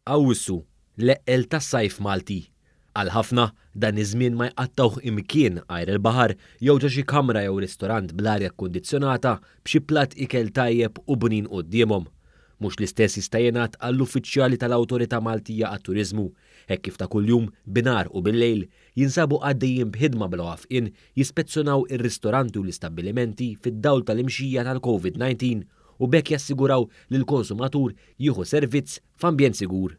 Awwissu, l-eqqel tas-sajf Malti. Għal ħafna, dan iż-żmien ma jqattgħuh imkien għajr il-baħar jew ġo xi kamra jew ristorant bl-arja kkundizzjonata b'xi platt ikel tajjeb u bnin quddiemhom. Mhux l-istess jista' jingħad għall-uffiċjali tal-Awtorità Maltija għat-Turiżmu, hekk kif ta' kuljum, binhar u billejl, jinsabu għaddejjin b'ħidma bla waqfien jispezzjonaw ir-ristoranti u l-istabbilimenti fid-dawl tal-imxija tal-Covid-19 u b'hekk jassiguraw li l-konsumatur jieħu servizz f'ambjent sigur.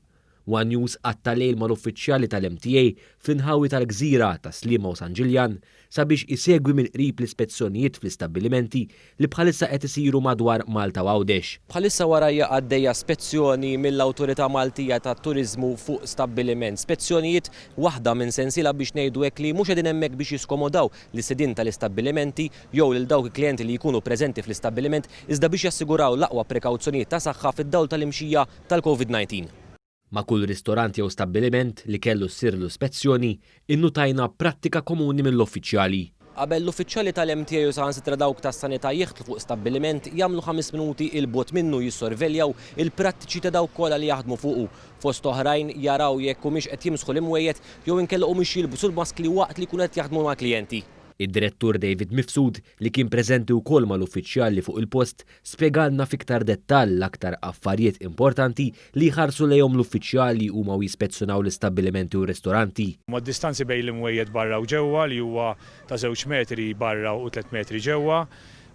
One News qatta' lejl mal-uffiċjali tal-MTA fl-inħawi tal-Gżira, Tas-Sliema u San Ġiljan sabiex isegwi mill-qrib l-ispezzjonijiet fl-istabbilimenti li bħalissa qed isiru madwar Malta u Għawdex. Bħalissa warajja għaddejja spezzjoni mill-Awtorità Maltija tat-Turiżmu fuq stabbiliment. Spezzjonijiet waħda minn sensiela biex ngħidu hekk li mhux qegħdin hemmhekk biex jiskomodaw lis-sidien tal-istabbilimenti jew lil dawk il-klijenti li jkunu preżenti fl-istabbiliment iżda biex jassiguraw l-aqwa prekawzjonijiet ta' saħħa fid-dawl tal-imxija tal-Covid-19. Ma' kull ristorant jew stabbiliment li kellu ssirlu spezzjoni, innutajna prattika komuni mill-uffiċjali. Qabel l-uffiċjali tal-MTA u saħansitra dawk tas-sanità jidħlu fuq stabbiliment, jagħmlu ħames minuti 'il bogħod minnu jissorveljaw il-prattiċi ta' dawk kollha li jaħdmu fuqu. Fost oħrajn, jaraw jekk humiex qed jimsħu l-imwejjed jew inkella humiex jilbsu l-maskli waqt li jkunu qed jaħdmu mal-klijenti. Id-Direttur David Mifsud, li kien preżenti wkoll mal-uffiċjali fuq il-post, spjegalna f'iktar dettall l-aktar affarjiet importanti li jħarsu lejhom l-uffiċjali huma u jispezzjonaw l-istabbilimenti u r-ristoranti. Huma d-distanzi bejn l-imwejjed barra u ġewwa li huwa ta' żewġ metri barra u tlett metri ġewwa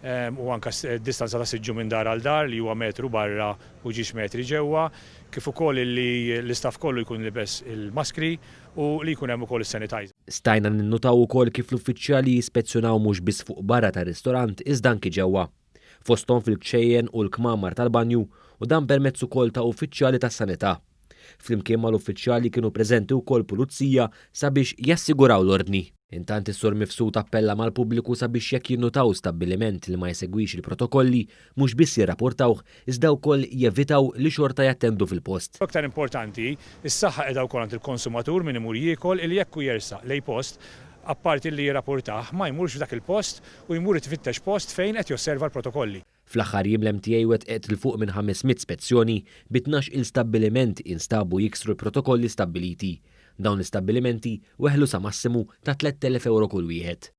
u anke d-distanza ta' siġġu minn dar għal dar li huwa metru barra u ġiex metri ġewwa, kif ukoll li l-istaff kollu jkun libes il-maskri u li jkun hemm ukoll is-sanitizer. Stajna ninnutaw ukoll kif l-uffiċjali jispezzjonaw mhux biss fuq barra tar-ristorant iżda anki ġewwa. Fosthom fil-kċejjen u l-kmamar tal-banju u dan permezz ukoll ta' uffiċjali tas-sanità. Flimkien mal-uffiċjali kienu preżenti wkoll pulizija sabiex jassiguraw l-ordni. Intant is-Sur Mifsud appella mal-pubbliku sabiex jekk jinnutaw stabbiliment li ma jsegwix il-protokolli, mhux biss jirrapportawh iżda wkoll jevitaw li xorta jattendu fil-post. Aktar importanti, is-saħħa qiegħda wkoll għand il-konsumatur min imur jiekol illi jekk hu jersaq lejn post, apparti li jirrapportah, ma jmurx f'dak il-post u jmur ifittex post fejn qed josserva l-protokolli. Fl-aħħar jiem l-MTA wettqet 'il fuq minn 500 spezzjoni, bi 12-il stabbiliment instabu jiksru l-protokolli stabbiliti. Dawn l-istabbilimenti weħlu sa massimu ta' 3,000 ewro kull wieħed.